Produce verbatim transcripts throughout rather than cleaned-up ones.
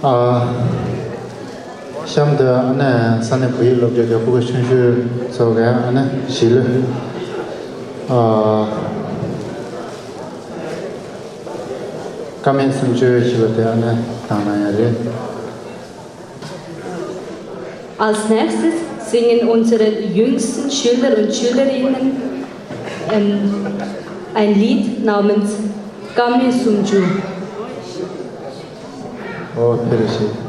ཨ། གཤམ་དུ་ཨ་ནི་ས་གནས་བོད་ཡིག་སློབ་གྲྭའི་སྐུ་སྒེར་ཆོས་ཞུ་ཚོ་གི་ཨ་ནི་གཞིས་ལུས། ཨ། ཀ་མད་སུམ་ཅུ་ཞེས་པ་དེ་ཨ་ནི་བཏང་གནང་ཡ་རེད། Als nächstes singen unsere jüngsten Schüler und Schülerinnen, ähm, ein Lied namens Kame Sumju. ཨོ། ཕེབས་རོགས་ཞུ།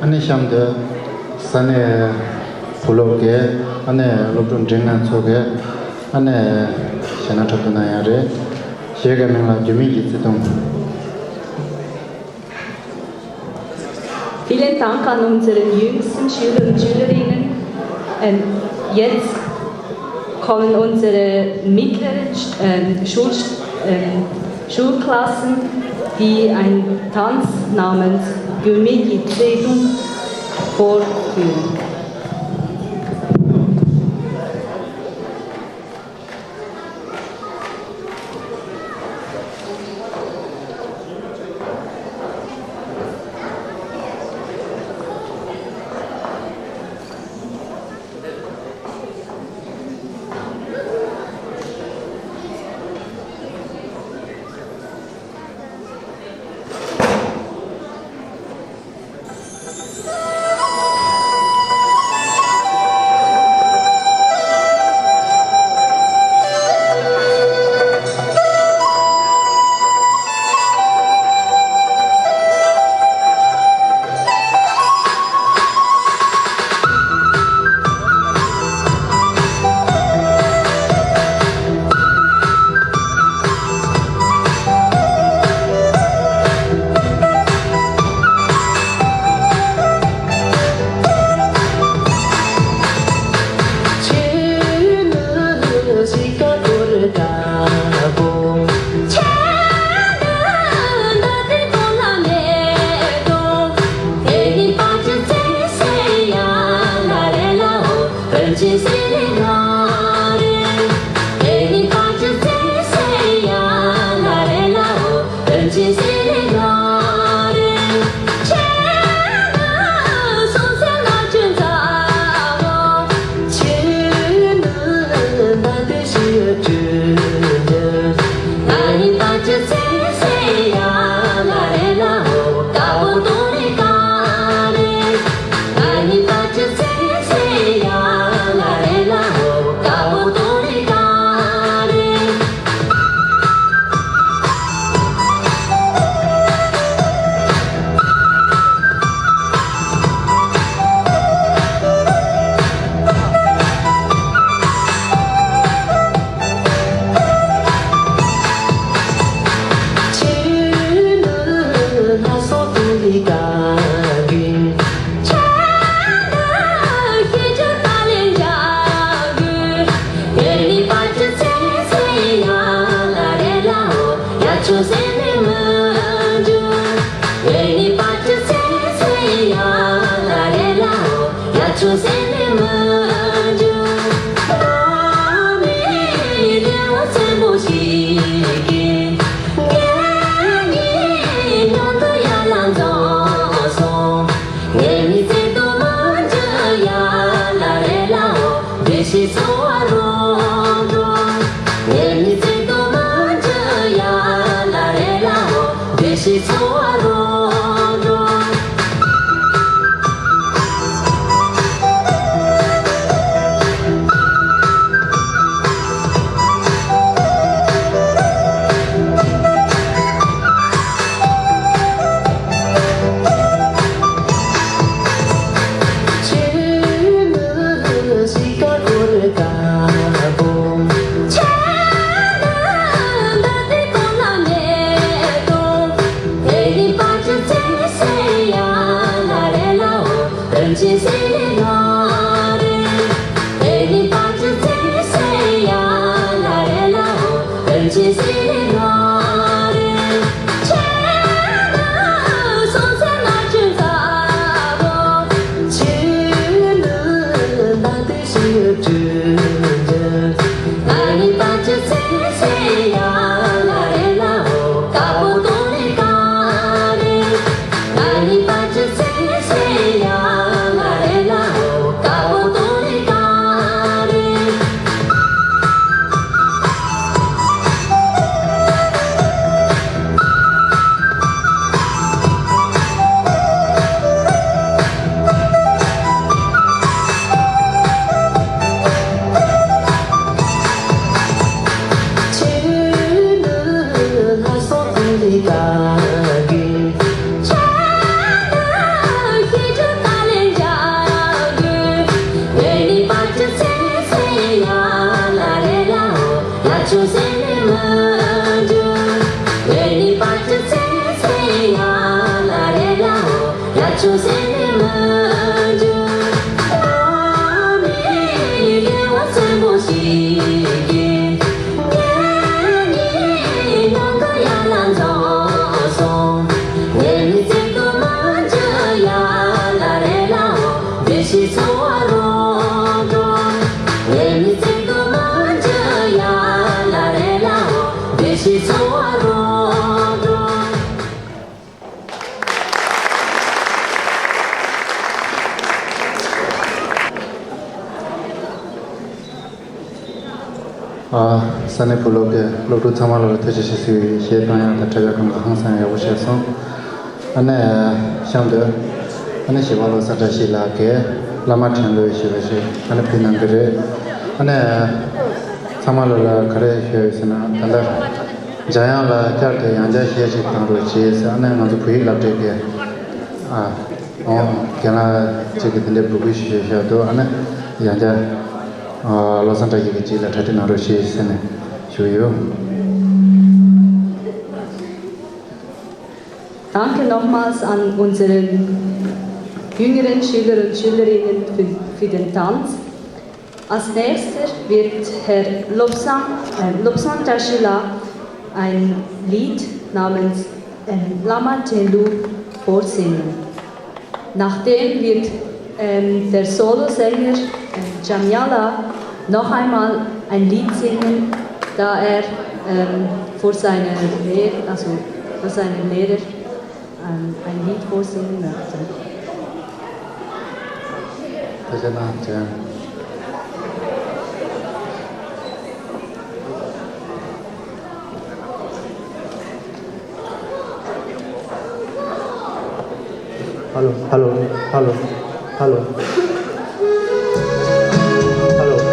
ཨ་ནི་གཤམ་དུ་ས་གནས་བུ་སློབ་ཀྱི་ཨ་ནི་སློབ་ཕྲུག་འབྲིང་ང་ཚོ་གི་ཨ་ནི་གཞས་སྣ་འཁྲབ་སྟོན་གནང་ཡ་རེད། གཞས་ཀྱི་མིང་ལ་རྒྱུས་མེད་ཀྱི་བརྩེ་དུང་། Vielen Dank an unseren jüngsten Schüler und Schülerinnen. Ähm, jetzt kommen unsere mittleren, ähm, Schul-, ähm, Schulklassen, die einen Tanz namens Gümigi Zedung vorführen. ཨ། ས་གནས་བུ་སློབ་ཀྱི་སློབ་ཕྲུག་ཚང་མ་ལ་ཐུགས་རྗེ་ཆེ་ཟེར་བའི་གཞས་བཏང་ཡག་དང་འཁྲབ་ཡག་གང་ག་ཧང་སང་ཡག་པོ་བྱས་སོང་། ཨ་ནི་གཤམ་དུ་ཨ་ནི་གཞས་པ་བློ་བཟང་བཀྲ་ཤིས་ལགས་ཀྱིས་བླ་མ་དྲན་གླུ་ཞེས་པ་ཞིག་ཨ་ནི་ཕུལ་གནང་གི་རེད། ཨ་ནི་ཚང་མ་ལ་ལ་ག་རེ་ཞུ་ཡོད་ཟེར་ན། ད་ལྟ་འཇམ་དབྱངས་ལགས་བསྐྱར་དུ་ཡང་བསྐྱར་གཞས་ཤིག་བཏང་རོགས་བྱེད་ཟེར། ཨ་ནི་ང་ཚོ་བོད་ཡིག་སློབ་གྲྭའི་གི་ཨ། ཨོ། རྒན་ལགས་གཅིག་གིས་དེ་འདྲའི་འབོད་སྐུལ་ཞུས་བཞག་འདུག་ཨ་ནི་ཡང་བསྐྱར་ཨ། བློ་བཟང་བཀྲ་ཤིས་ཀྱི་རྗེས་ལ་གྲ་སྒྲིག་གནང་རོགས་ཞེས་ཟེར་ནས་ཞུས་ཡོད། Danke nochmals an unseren jüngeren Schüler und Schülerinnen für, für den Tanz. Als nächster wird Herr Lobsang, äh, Lobsang Tashila ein Lied namens, ähm, Lama Telu vorsingen. Nachdem wird, ähm, der Solosänger, ähm, Jamyala noch einmal ein Lied singen, da er, ähm, vor seiner Lehr-, also vor seinem Lehrer ähm, ein Lied vorsingen möchte. Hello, hello, hello, hello. Hello.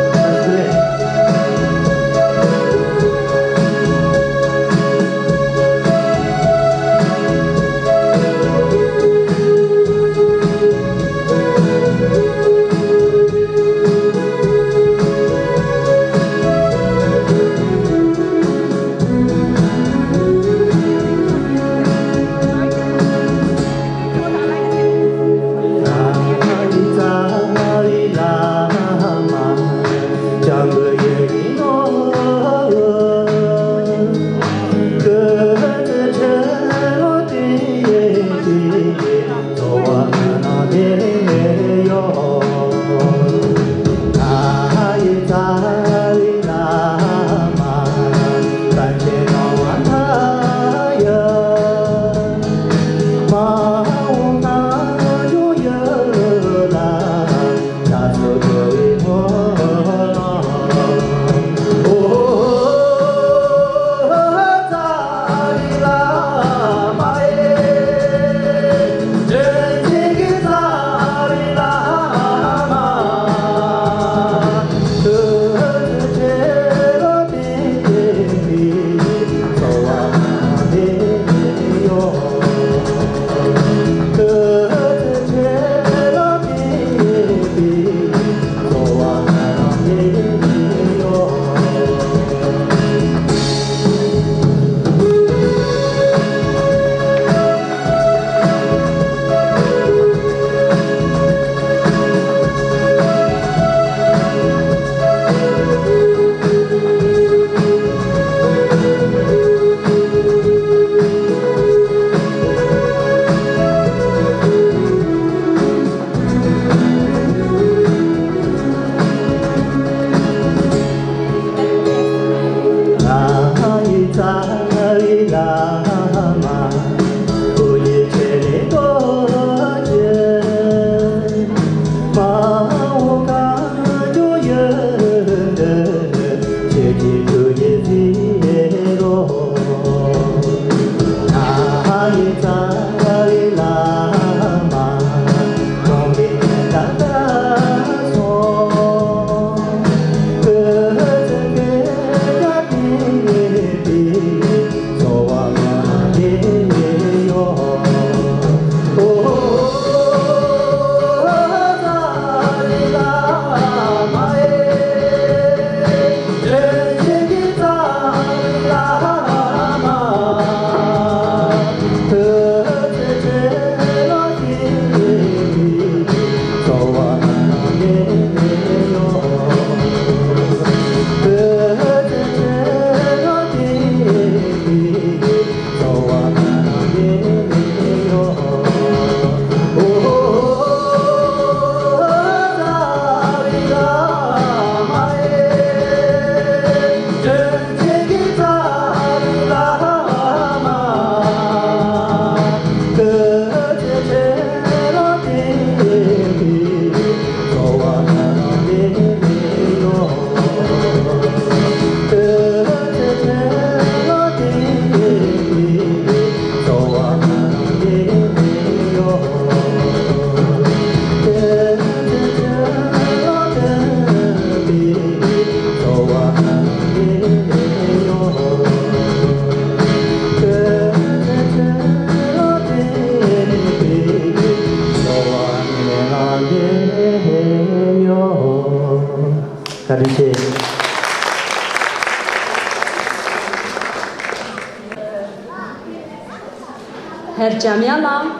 Herr Jamyang Lang,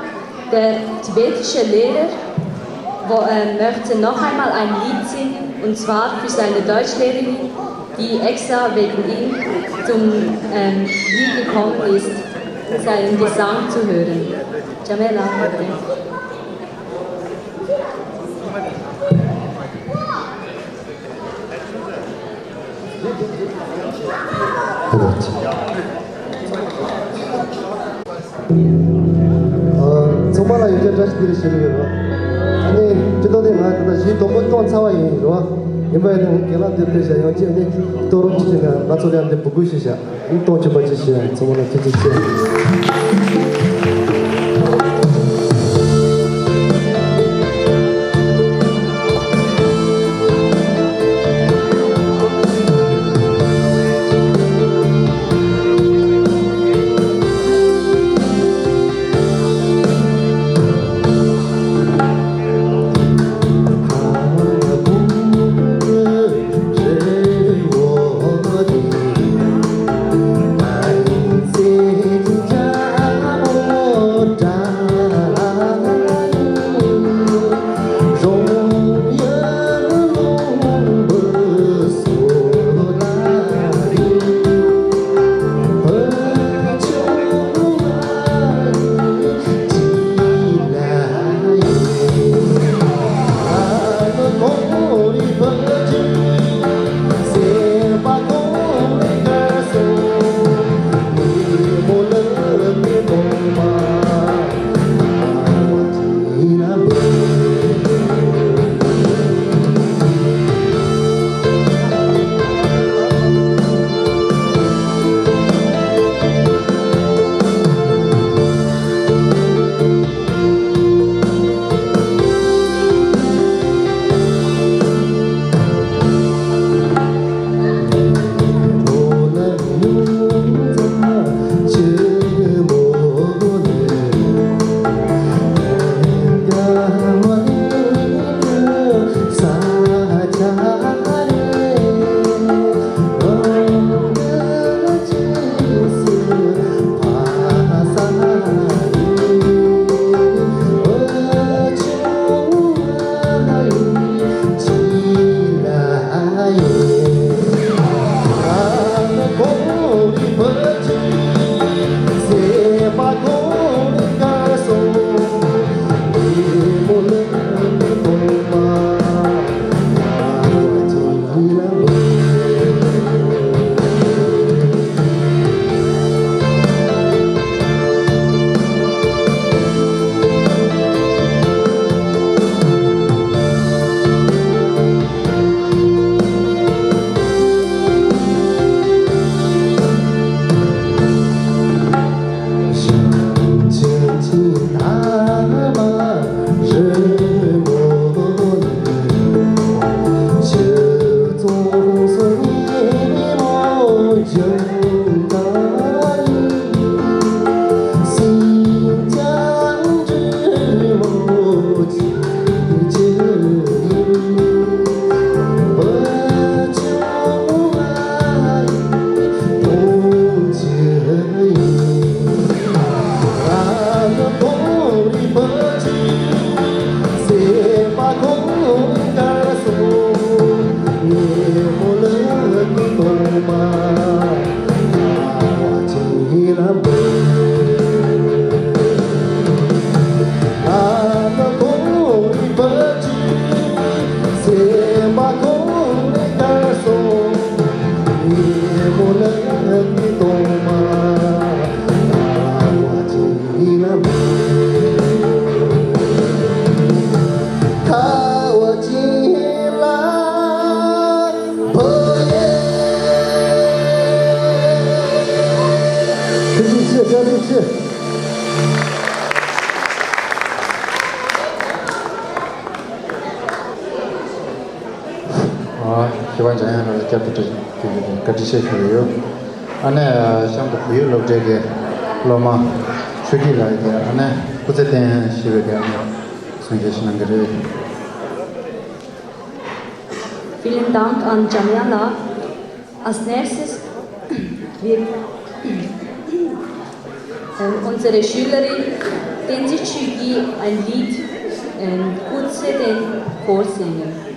der tibetische Lehrer, wo, äh, möchte noch einmal ein Lied singen, und zwar für seine Deutschlehrerin, die extra wegen ihm zum, ähm, Lied gekommen ist, seinen Gesang zu hören. Jamyang Lang, bitte. ཚང་མ་ལ་ཡང་བསྐྱར་བཀྲ་ཤིས་བདེ་ལེགས་ཞུ་གི་ཡོད་རེད། ཨ་ནི་སྤྱི་བཏང་དེ་ང་ད་ལྟ་གཞས་དང་པོ་བཏང་ཚར་བ་ཡིན་རེད་བ། ཡིན་པ་ཡིན་ན་ངས་རྒན་ལགས་འདིར་ཕེབས་ཤག་ཡང་ཅིག་ཨ་ནི་གཏོང་རོགས་བྱེད་ཅིག་ང་ང་ཚོ་ལ་ཡང་འདི་འབོད་སྐུལ་ཞུས་ཤག་ཨ་ནི་གཏོང་ཆོག་པ་ཅིག་ཞུ་ཡ། ཚང་མ་ལ་ཐུགས་རྗེ་ཆེ། ཨ། ཞི་བ་འཇམ་དབྱངས་ལགས་ལ་བསྐྱར་དུ་བཀྲ་ཤིས་བདེ་ལེགས་བཀའ་དྲིན་ཆེ་ཞུ་གི་ཡོད། ཨ་ནི་གཤམ་དུ་བལ་ཡུལ་སློབ་གྲྭའི་གི་སློབ་མ་ཆོས་སྐྱིད་ལགས་ཀྱིས་ཨ་ནི་སྐུ་ཚེ་བརྟན་ཞེས་པའི་གི་ཨ་ནི་གསུང་བཤད་ཞིག་གནང་གི་རེད། Vielen Dank an Jamyang La. Als nächstes wird, ähm, unsere Schülerin Tenzin Chugi ein Lied, ähm, Kutse den vorsingen.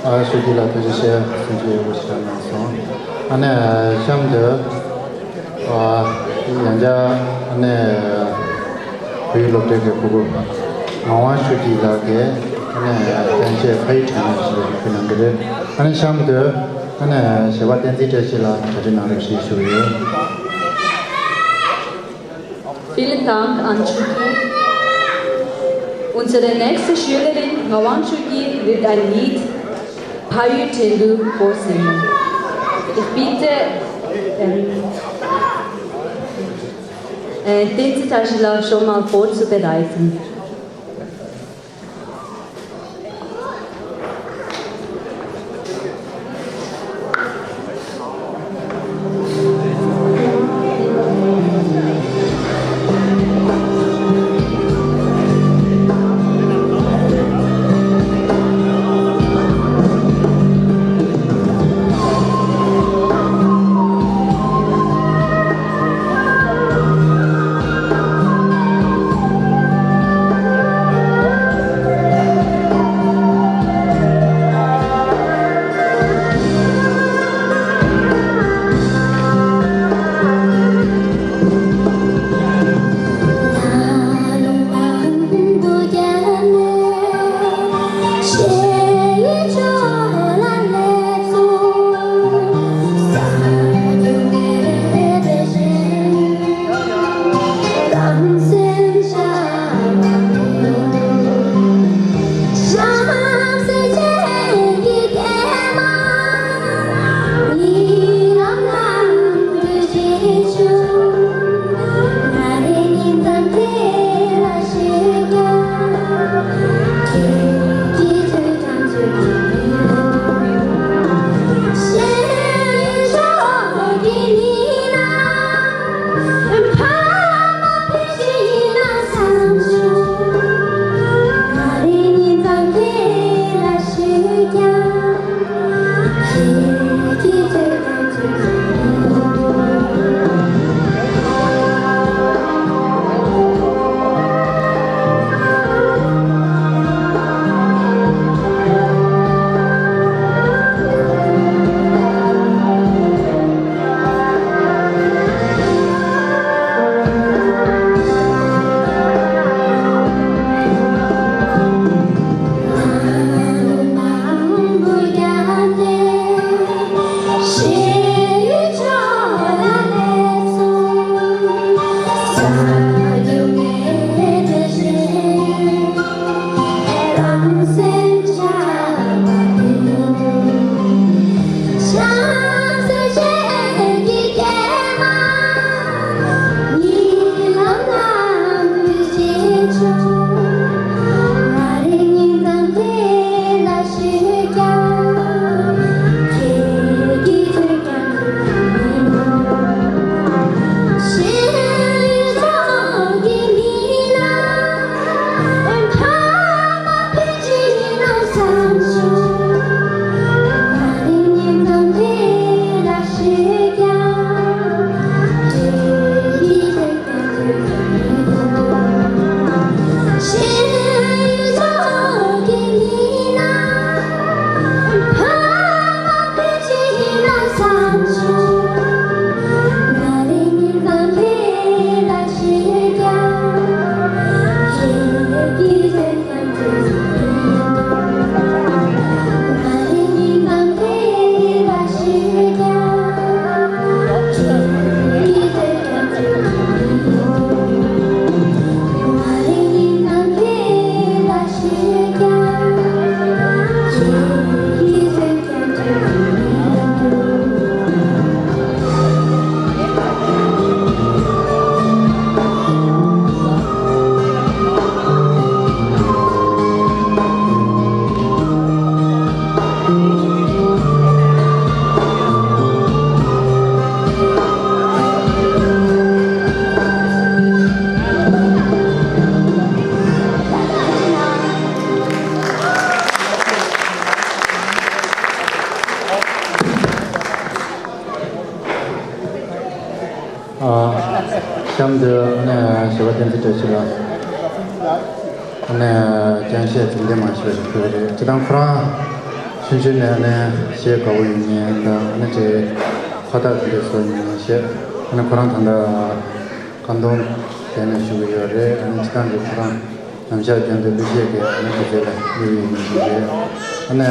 ཨ། ཞུ་རྒྱུ་ལ་ཐུགས་རྗེ་ཆེ། གསུང་ཆོས་ཡག་པོ་ཞིག་གནང་སོང་། ཨ་ནི་གཤམ་དུ། ཨ། ཡང་བསྐྱར་ཨ་ནི་བོད་ཡིག་སློབ་གྲྭའི་གི་ཕྲུ་གུ་ངག་དབང་ཆོས་སྐྱིད་ལགས་ཀྱིས་ཨ་ནི་གཏམ་བཤད་ཕ་ཡུལ་དྲན་ནས་ཞུ་ཞུ་གནང་གི་རེད། ཨ་ནི་གཤམ་དུ་ཨ་ནི་གཞས་པ་བསྟན་འཛིན་བཀྲ་ཤིས་ལགས་གྲ་སྒྲིག་གནང་རོགས་ཞེས་ཞུ་གི་ཡོད། Vielen Dank an Chuki. Unsere nächste Schülerin Ngawang Chuki wird ein Lied Phayu Tendu vorsingen. Ich bitte, ähm, äh, Tenzin Tashi-la schon mal vorzubereiten. ཨ། གཤམ་དུ་ཨ་ནི་ཞི་བ་བསྟན་འཛིན་བཀྲ་ཤིས་ལགས། ཨ་ནི་སྤྱན་ཤེལ་ཙུམ་ལྡན་མ་ཞུ་བ་ཞིག་ཕུལ་གྱི་རེད། སྤྱིར་བཏང་ཁོ་རང་ཆུང་ཆུང་ནས་ཨ་ནི་གཞས་དགའ་བོ་ཡིན་མཁན་དང་། ཨ་ནི་དེ་ཕོ་རྟགས་དེ་འདྲ་བཟོ་མཁན་ཞིག་ཨ་ནི་ཁོ་རང་ད་ལྟ་ཀན་ལྡོང་དེ་ནས་བཞུགས་ཀྱི་ཡོད་རེད། ཨ་ནི་སྤྱིར་བཏང་གི་ཁོ་རང་ནམ་ཞག་རྒྱུན་དུ་གླུ་གཞས་ཀྱི་ཨ་ནི་དགེ་རྩ་ལ་དམིགས་ཡུལ་ཡིན་ཞིག་རེད། ཨ་ནི་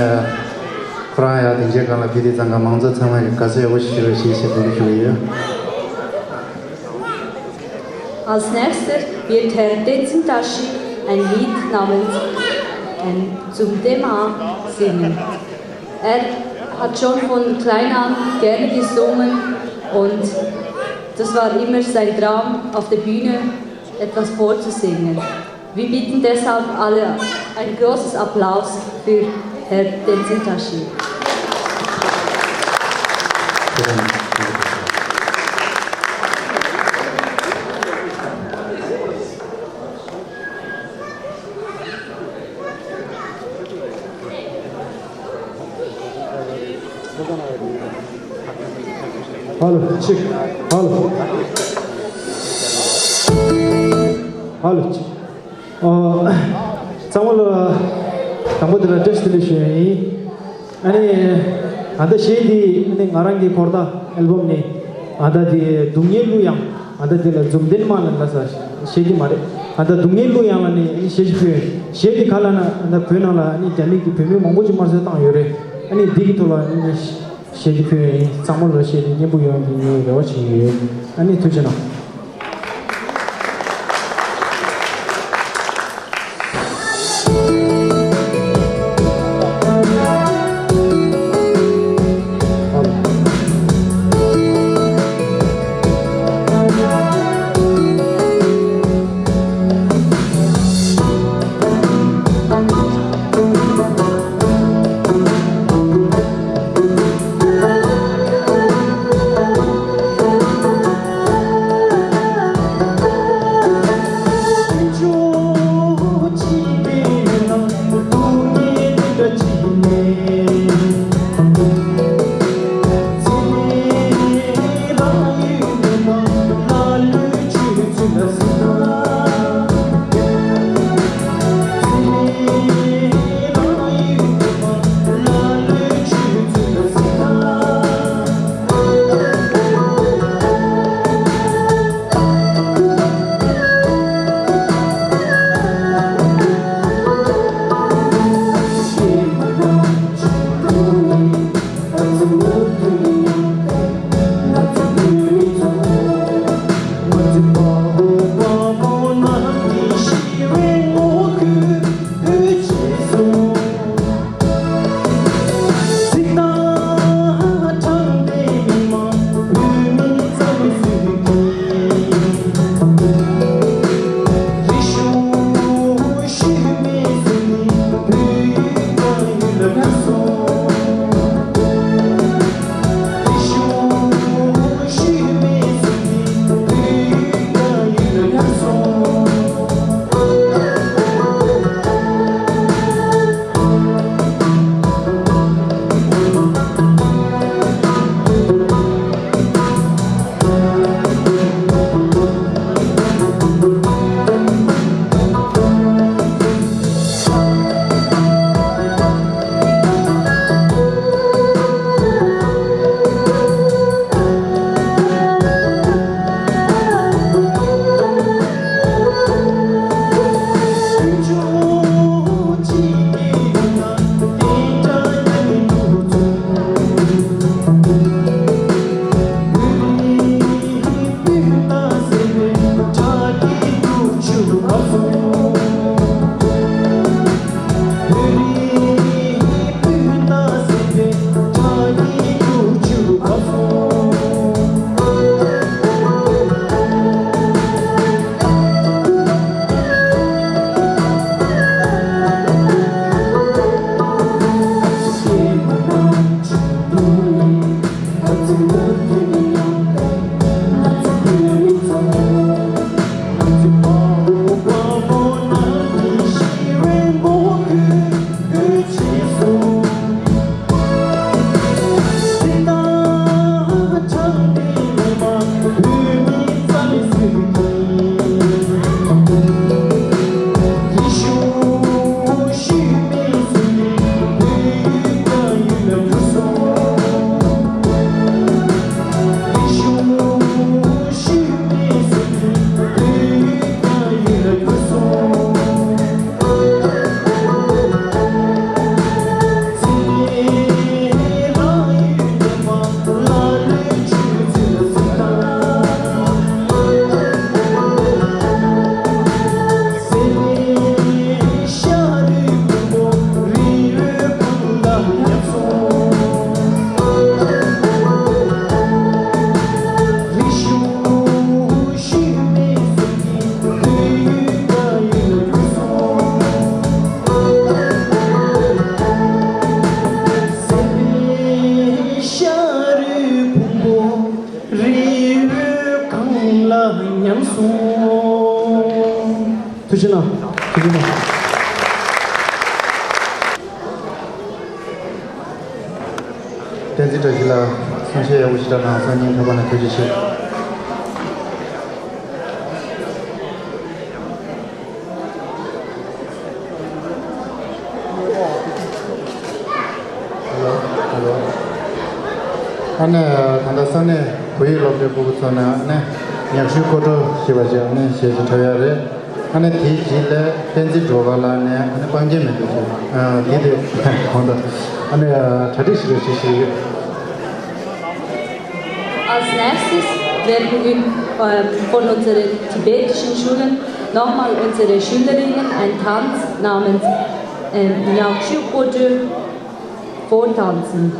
ཁོ་རང་ཡང་སྡིངས་ཆའི་སྒང་ལ་ཕེབས་དུས་ཙང་ཀ་མང་ཚོགས་ཚང་མ་གི་དགའ་བསུ་ཡག་པོ་ཞིག་ཞུ་བའི་གཞས་ཞིག་འབུལ་ཞུ་གི་ཡོད། Als nächster wird Herr Tenzin Tashi ein Lied namens ein Zum Thema singen. Er hat schon von klein an gerne gesungen und das war immer sein Traum, auf der Bühne etwas vorzusingen. Wir bitten deshalb alle ein großes Applaus für Herr Tenzin Tashi. ཧ་ལོ། ཅིག་ཧ་ལོ། ཧ་ལོ། ཅིག་ཨོ། ཚང་མ་ལ་དང་པོ་དེ་ལ་བཀྲ་ཤིས་བདེ་ལེགས་ཞུ་ཡ་ཡིན། ཨ་ནི་ད་ལྟ་གཞས་འདི་ཨ་ནི་ང་རང་གི་འཁོར་ཐག་ཨལ་བམ་ནས་ད་ལྟ་དེ་སྡུག་བསྔལ་གླུ་དབྱངས། ད་ལྟ་དེ་ལ་འཛུམ་ལྡན་མ་ལ་ལ་ས་གཞས་འདི་མ་རེད། ད་ལྟ་སྡུག་བསྔལ་གླུ་དབྱངས་ལ་ནི་ཨ་ནི་གཞས་ཤིག་ཕུལ། གཞས་འདི་ག་ལ་ན་ད་ལྟ་བོད་ནང་ལ་ཨ་ནི་རྒྱ་མི་གི་བོད་མི་མང་པོ་ཅིག་དམར་གསོད་བཏང་ཡོད་རེད། ཨ་ནི་འདི་གི་ཐོག་ལ་ཨ་ནི་གཞས་འདི་ཕུལ་ཡ་ཡིན། ཚང་མ་ལ་གཞས་འདི་སྙན་པོ་ཡོང་གི་ངས་རེ་བ་བྱེད་ཀྱི་ཡོད། ཨ་ནི་ཐུགས་རྗེ་གནང་། ཐུགས་རྗེ་གནང་། ཐུགས་རྗེ་གནང་། བསྟན་འཛིན་བཀྲ་ཤིས་ལགས་གསུང་བཤད་ཡག་པོ་ཞིག་གནང་། སང་ཉིན་ཐོག་པ་ན་ཐུགས་རྗེ་ཆེ། ཨ་ནི་ད་ལྟ་ས་གནས་བོད་ཡིག་སློབ་གྲྭའི་སྤུ་གུ་ཚོ་ནས་ཨ་ནི་ཉག་ཤུའི་སྐོར་བྲོ་ཞེས་པ་ཅིག་ཨ་ནི་གཞས་ཤིག་འཁྲབ་ཡག་རེད། ཨ་ནི་དེའི་རྗེས་ལ་བསྟན་འཛིན་སྒྲོལ་དཀར་ལགས་ནས་ཨ་ནི་སྤང་རྒྱན་མེ་ཏོག་ཞེས་ཨ་དེ་དེ་གོང་དུ་ཨ་ནི་གྲ་སྒྲིག་ཞིག་རེ་ཞུ་ཞུ་ཡོད། Als nächstes werden wir, ähm, von unseren tibetischen Schülern nochmal unsere Schülerinnen einen Tanz namens, ähm, Nyakshu Kotu vortanzen.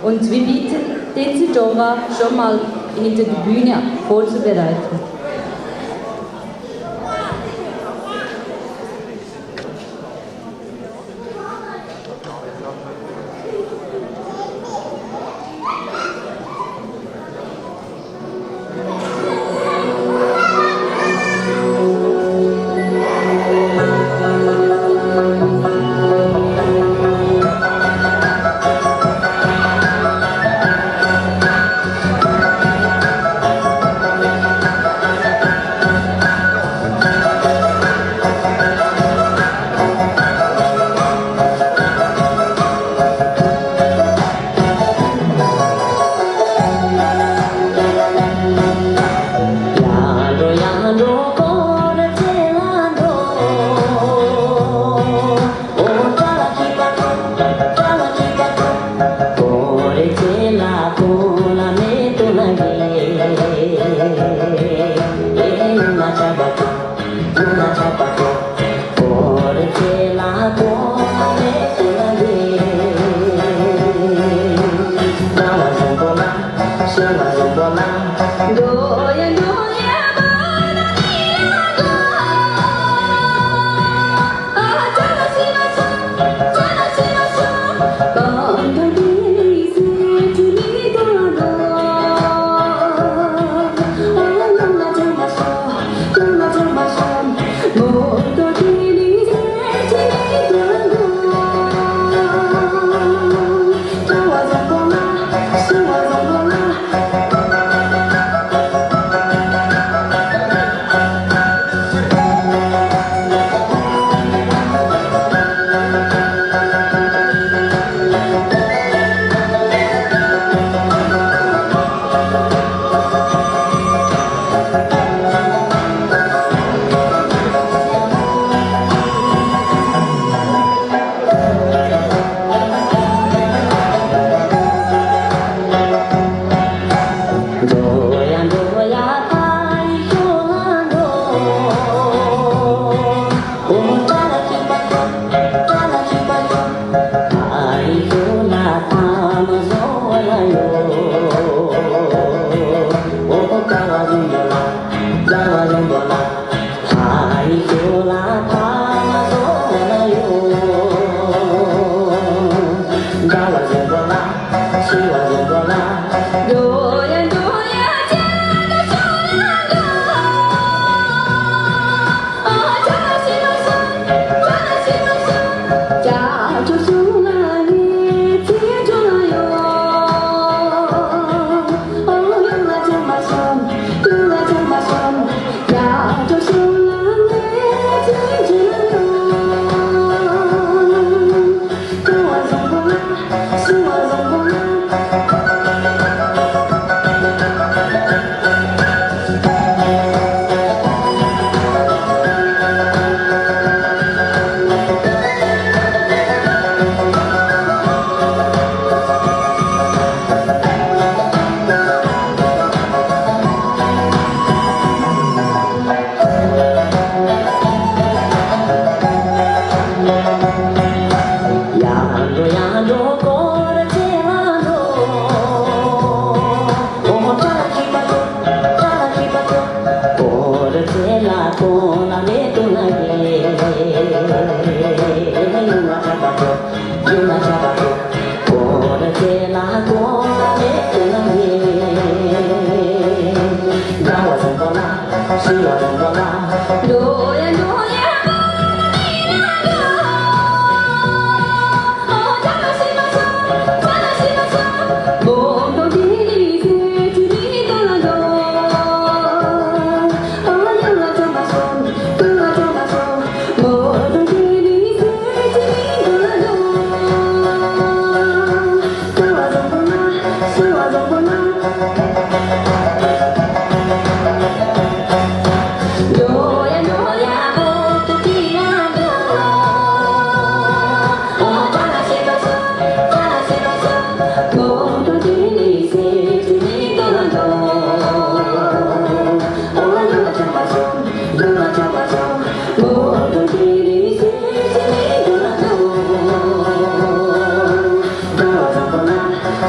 Und wir bitten Tenzi Dora schon mal hinter die Bühne vorzubereiten.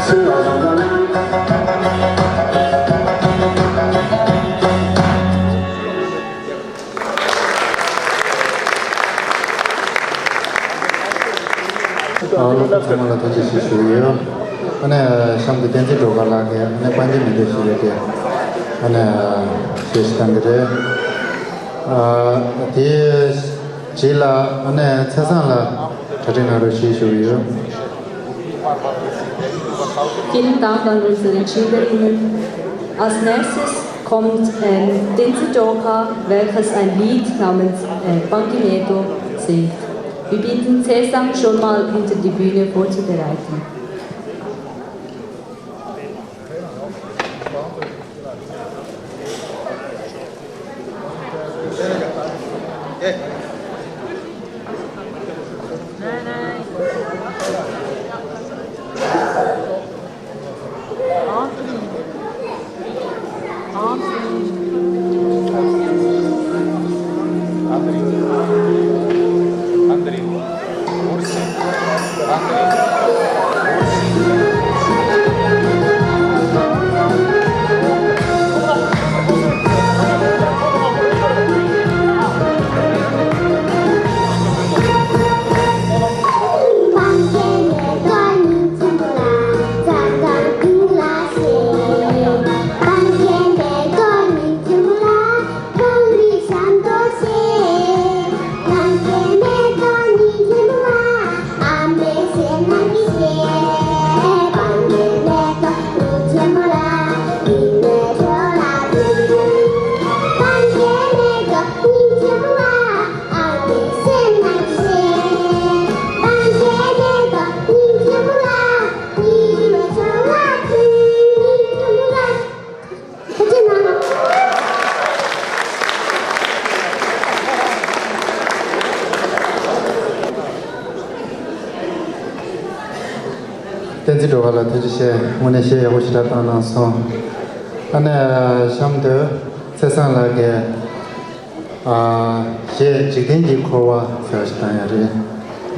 ཨ། སློབ་ཕྲུག་ཚང་མ་ལ་ཐུགས་རྗེ་ཆེ་ཞུ་གི་ཡོད། ཨ་ནི་གཤམ་དུ་བསྟན་འཛིན་སྒྲོལ་དཀར་ལགས་ཀྱིས་ཨ་ནི་དཔལ་འབྱོར་མི་སྡེ་ཞུ་ཡས་ཀྱི་ཨ་ནི་བཤད་གཞི་བཏང་གི་རེད། ཨ། དེའི་རྗེས་ལ་ཨ་ནི་ཚེ་བཟང་ལགས་གྲ་སྒྲིག་གནང་རོགས་ཞེས་ཞུ་གི་ཡོད། Vielen Dank an unseren Schülerinnen. Als nächstes kommt, ähm, Denzel Joker, welches ein Lied namens, äh, Bangineto singt. Wir bitten Cesam schon mal hinter die Bühne vorzubereiten. བསྟན་འཛིན་སྒྲོལ་དཀར་ལགས་ཐུགས་རྗེ་ཆེ། དངོས་གནས་གཞས་ཡག་པོ་ཞེ་དྲག་བཏང་གནང་སོང་། ཨ་ནི་གཤམ་དུ་ཚེ་བཟང་ལགས་ཀྱིས། ཨ། གཞས་འཇིག་རྟེན་གྱི་འཁོར་བ་ཟེར་བ་ཞིག་བཏང་ཡ་རེད།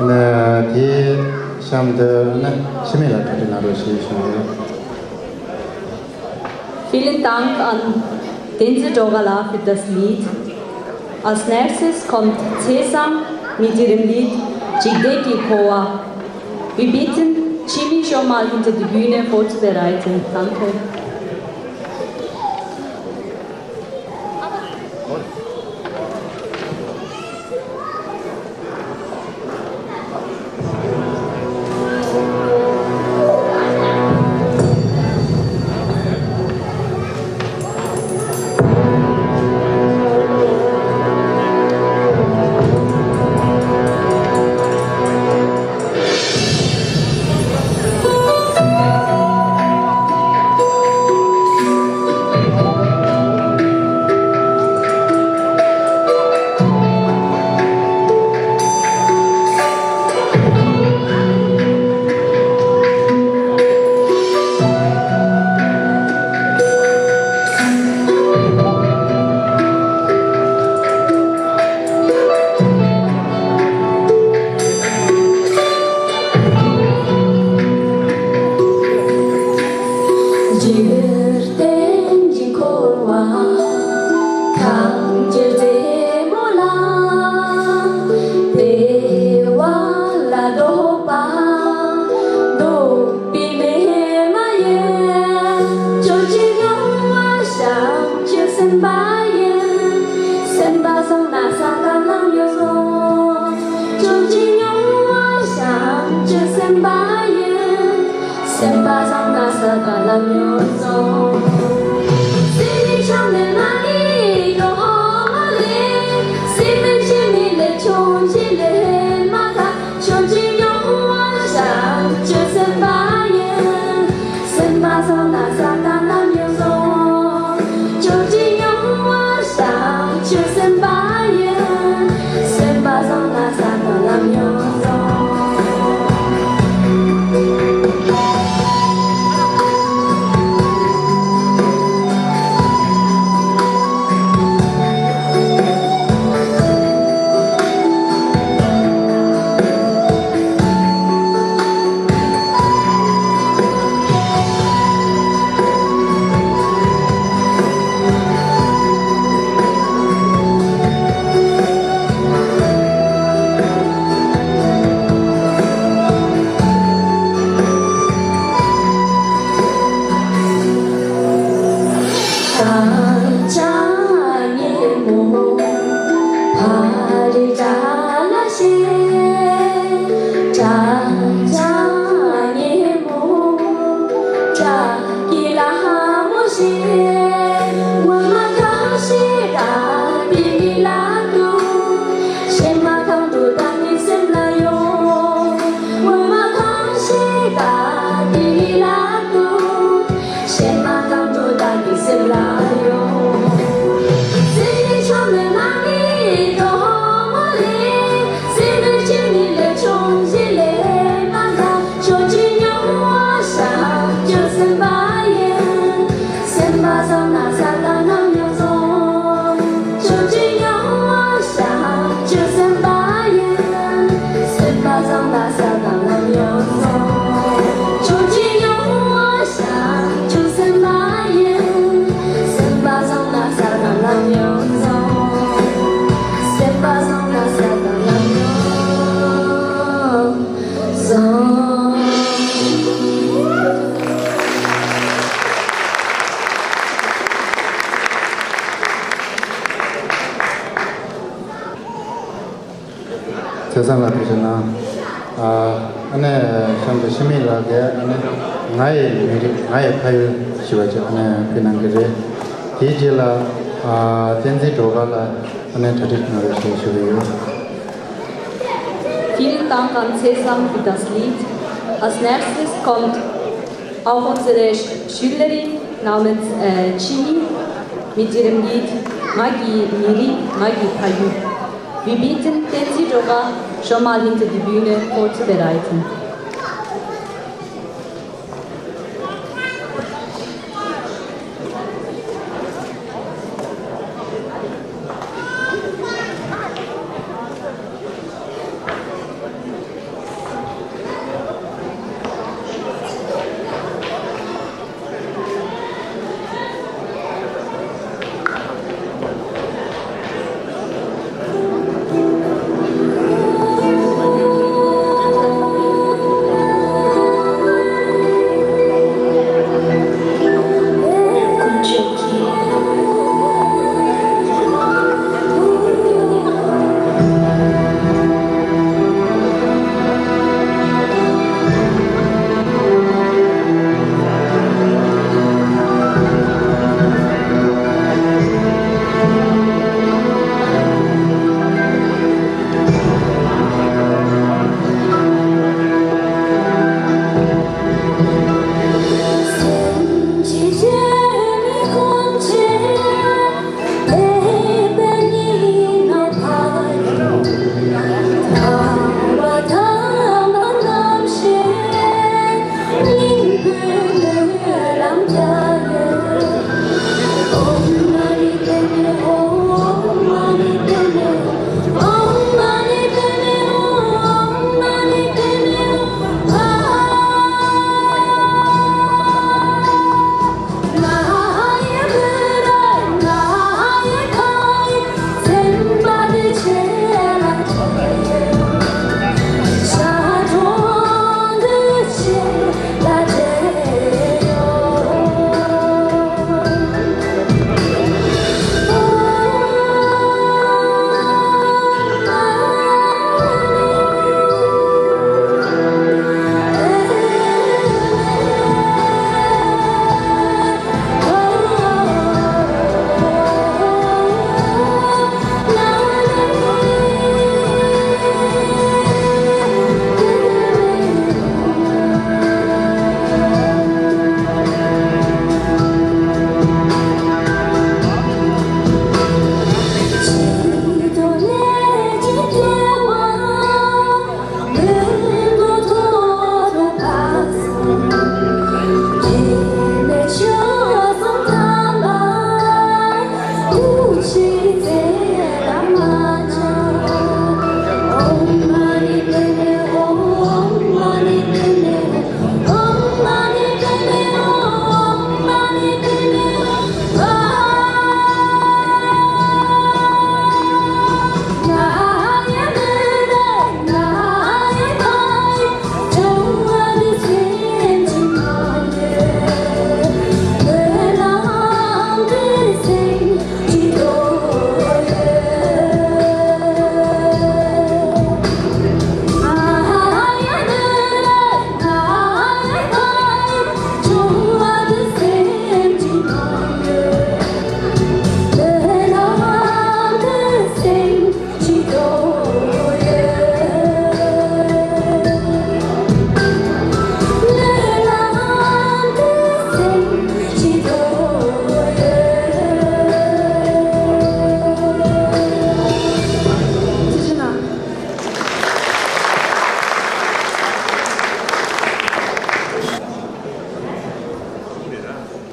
ཨ་ནི་དེའི་གཤམ་དུ་ཨ་ནི་འཆི་མེད་ལགས་གྲ་སྒྲིག་གནང་རོགས་ཞེས་ཞུ་གི་ཡོད། Vielen Dank an Denzel Dogala für das Lied. Als nächstes kommt Cesam mit ihrem Lied Jigdeki Kowa. Wir bitten, Jimmy schon mal hinter die Bühne vorzubereiten. Danke. འཇིག་རྟེན་གྱི་འཁོར་བ་ཁམས་ཀྱི་རྩེ་མོ་ལ། བདེ་བ་ལ་ལྡོག་པ་ལྡོག་པའི་མེ་མ་ཡིན། སྤྱོད་ཅིང་མྱོང་བ་བྱང་ཆུབ་སེམས་དཔའ་ཡིན། སེམས་པ་བཟང་ན་ས་དང་ལམ་ཡོད་གསུངས། སྤྱོད་ཅིང་མྱོང་བ་བྱང་ཆུབ་སེམས་དཔའ་ཡིན། སེམས་པ་བཟང་ན་ས་དང་ལམ་ཡོད་གསུངས། སེམས་ནི་ཆགས་མེད་མ་ནི་གོ་མ་ལས། སེམས་ནི་ཆེ་མི་ལས་ཆུང་ཆེ་ལས་མ་ཐག་སྤྱོད་ཅིང་མྱོང་བ་བྱང་ཆུབ་སེམས་དཔའ་ཡིན། སེམས་པ་བཟང་ན་ས་དང་ལམ་ཡོད་གསུངས། སྤྱོད་ཅིང་མྱོང་བ་བྱང་ཆུབ་སེམས་དཔའ་ཡིན། སེམས་པ་བཟང་ན་ས་དང་ལམ་ཡོད་གསུངས། བསམ་ལ་ཐུགས་རྗེ་གནང་། ཨ་ཨ་ནེ་གཤམ་དུ་འཆི་མེད་ལགས་ཀྱིས་ཨ་ནེ་ང་ཡི་མི་རིགས་ང་ཡི་ཕ་ཡུལ་ཞེས་པ་ཅིག་ཨ་ནེ་ཕུལ་གནང་གི་རེད། དེའི་རྗེས་ལ་ཨ་བསྟན་འཛིན་སྒྲོལ་དཀར་ལགས་ཨ་ནེ་གྲ་སྒྲིག་གནང་རོགས་ཞེས་ཞུ་གི་ཡོད། Vielen Dank an Cäsang für das Lied. Als nächstes kommt auch unsere Sch- Schülerin namens äh, Chini mit ihrem Lied Ngagi Miri, Ngagi Payu. Wir bitten Tensi Joga schon mal hinter die Bühne vorzubereiten.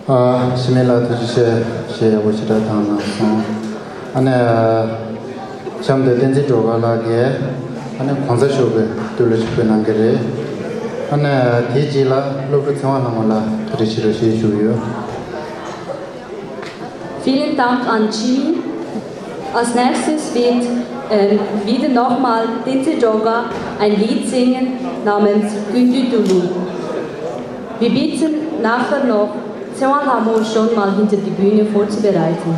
ཨ། འཆི་མེད་ལགས་ཐུགས་རྗེ་ཆེ། གཞས་ཡག་པོ་ཞེ་དྲག་བཏང་གནང་སོང་། ཨ་ནི་གཤམ་དུ་བསྟན་འཛིན་སྒྲོལ་དཀར་ལགས་ཀྱིས་ཨ་ནི་གོང་ས་མཆོག་གི་བསྟོད་གླུ་ཞིག་ཕུལ་གནང་གི་རེད། ཨ་ནི་དེའི་རྗེས་ལ་སློབ་ཕྲུག་ཚེ་དབང་ལྷ་མོ་ལགས་གྲ་སྒྲིག་བྱེད་རོགས་ཞེས་ཞུ་གི་ཡོད། Vielen Dank an Chini. Als nächstes wird ähm, wieder nochmal Tenzin Joga ein Lied singen namens Gündü Dulu. Wir bitten nachher noch Sewan Lamo schon mal hinter die Bühne vorzubereiten.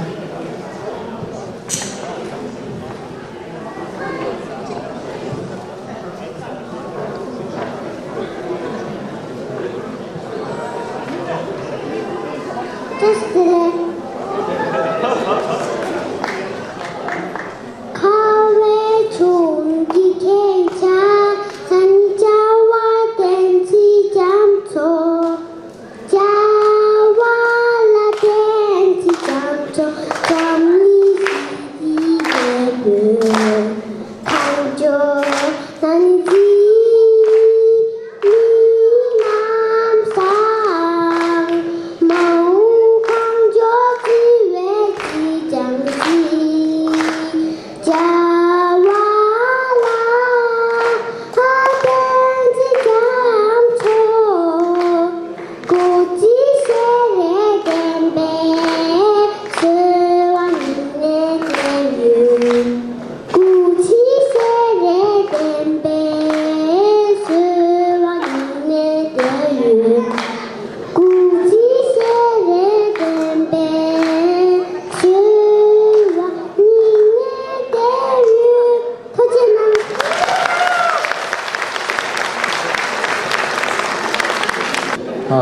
ཨ།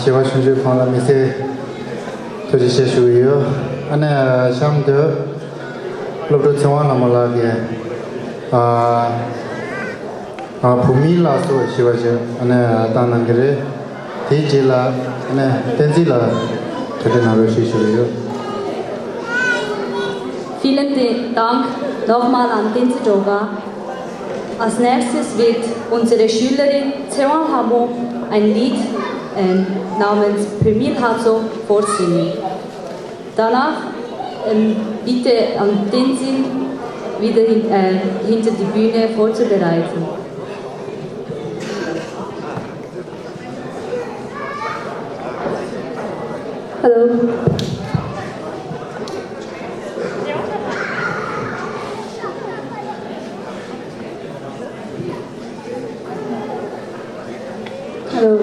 གཞས་པ་ཆུང་ཆུང་ཁོང་ལ་དམིགས་བསལ་ཐུགས་རྗེ་ཆེ་ཞུ་གི་ཡོད། ཨ་ནི་གཤམ་དུ་སློབ་ཕྲུག་ཚེ་དབང་ལྷ་མོ་ལགས་ཀྱིས་ཨ། ཨ། བུད་མེད་ལ་སོགས་ཞེས་པ་ཞིག་ཨ་ནི་བཏང་གནང་གི་རེད། དེའི་རྗེས་ལ་ཨ་ནི་བསྟན་འཛིན་ལགས་གྲ་སྒྲིག་གནང་རོགས་ཞེས་ཞུ་གི་ཡོད། Vielen Dank nochmal an Tenzin Joga. Als nächstes wird unsere Schülerin Zewang Hamo ein Lied ähm, namens Pemil Hazo vorsingen. Danach ähm, bitte an Tenzin wieder hin, äh, hinter die Bühne vorzubereiten. Hello. Hello.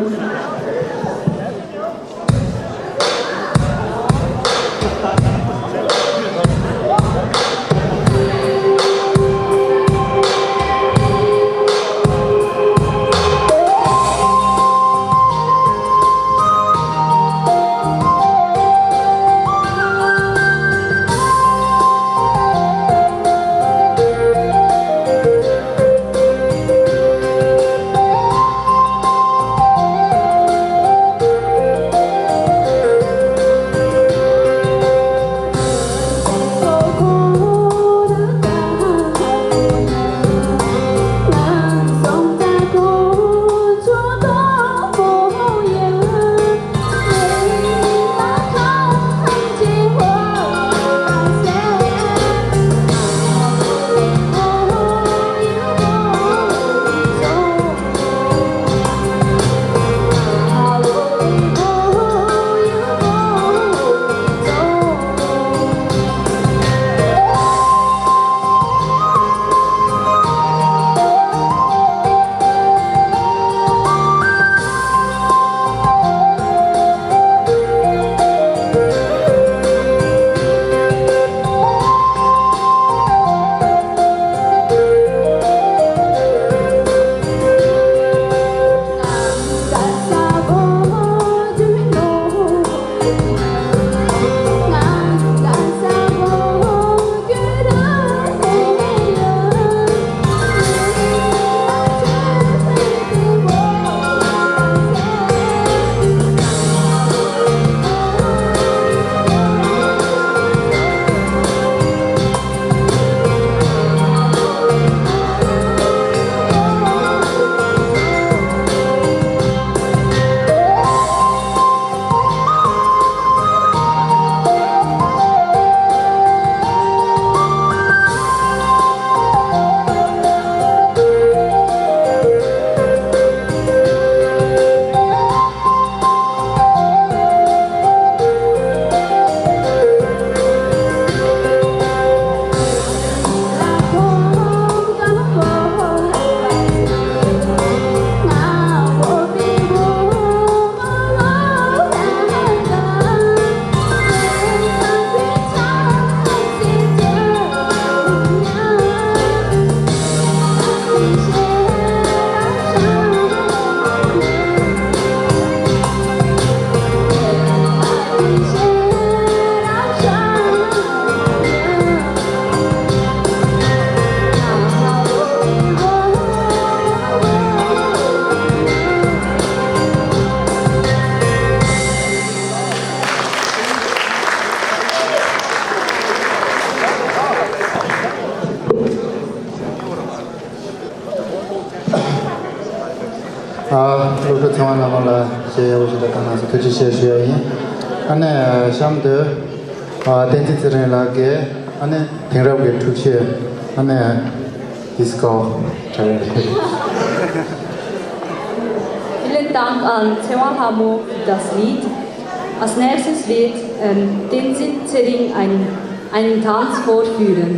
ཨ། སློབ་ཕྲུག་ཚེ་དབང་ལྷ་མོ་ལ་གཞས་ཡག་པོ་ཞིག་ལ་བཏང་གནང་སོང་། ཐུགས་རྗེ་ཆེ་ཞུ་ཡ་ཡིན། ཨ་ནི་གཤམ་དུ་ཨ། བསྟན་འཛིན་ཚེ་རིང་ལགས་ཀྱིས་ཨ་ནི་དེང་རབས་ཀྱི་འཁྲུག་ཆས་ཨ་ནི་ཌི་སི་ཀོ་དྲ་བའི། Vielen Dank an Zewang Hamo für das Lied. Als nächstes wird ähm, Tenzin Zering ein, einen Tanz vorführen.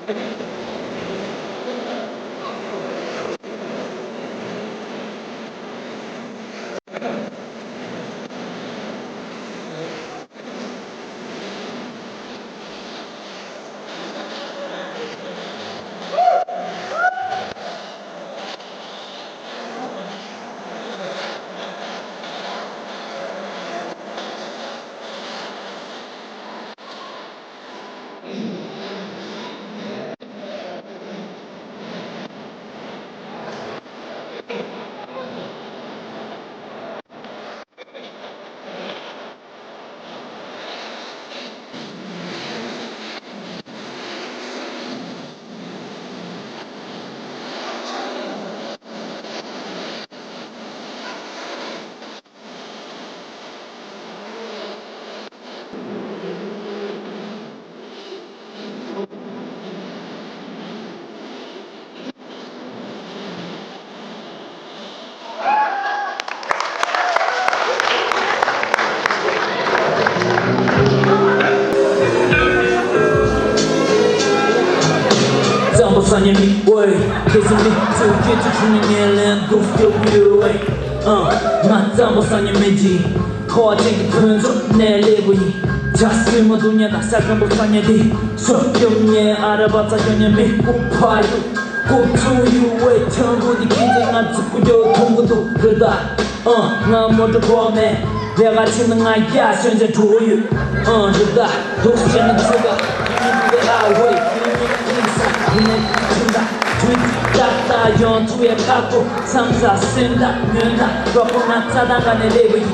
གཙང་པོ་ས་ཉ་མིག་ཝེ། ཁེ་སི་མིག་ཚུ་ཁྱེད་ཚུ་ཆུ་ནི་ངན་ལན་འགུག་སྐྱོབ་ཡོད་ཝེ། ཨ། ང་གཙང་པོ་ས་ཉ་མི་འཇིགས། ཁོ་ཅན་གྱི་ཐོན་ཚུགས་ནས་ལེ་བུ་ཡིན། ཇ་སྲུ་མ་དུ་ཉ་དང་ས་སྐམ་པོ་ས་ཉ་དེ་སོ་སྐྱོབ་ཉེ་ཨ་ར་བ་ཚ་ཤོ་ཉ་མི་ཀུ་ཕ་ཡུ། ཀུ་ཚུ་ཡུ་ཝེ་ཆང་གུ་དེ་ཁྱེད་ཚུ་ང་ཚུ་ཀུ་ཇོ་ཐུང་གུ་དུ་རི་ད། ཨ། ང་མོ་ཊ་གོ་མེད། དེ་ག་ཕྱིན་ན་ང་རྒྱ་ཤོན་ཟེར་འགྲོ་ཡོད། ཨ། རི་ད་དུག་སེ་ནི་ཚུགས་ཀ་ཡིན་ནི་དེ་ཨ་ཝེ་ཡིན་ནི་ཡིན་ས་ཡིན་ནི་ཕྱིན་ད་དུས་ཏག་ཏག་ཡོང་ཐུ་ཡ་ཁ་ཁོ་བསམ་ས་སེམས་ཐག་ཉོན་ཐག་གྲོགས་པོ་ང་རྩ་དང་ག་ནས་ལེ་བ་ཡིན།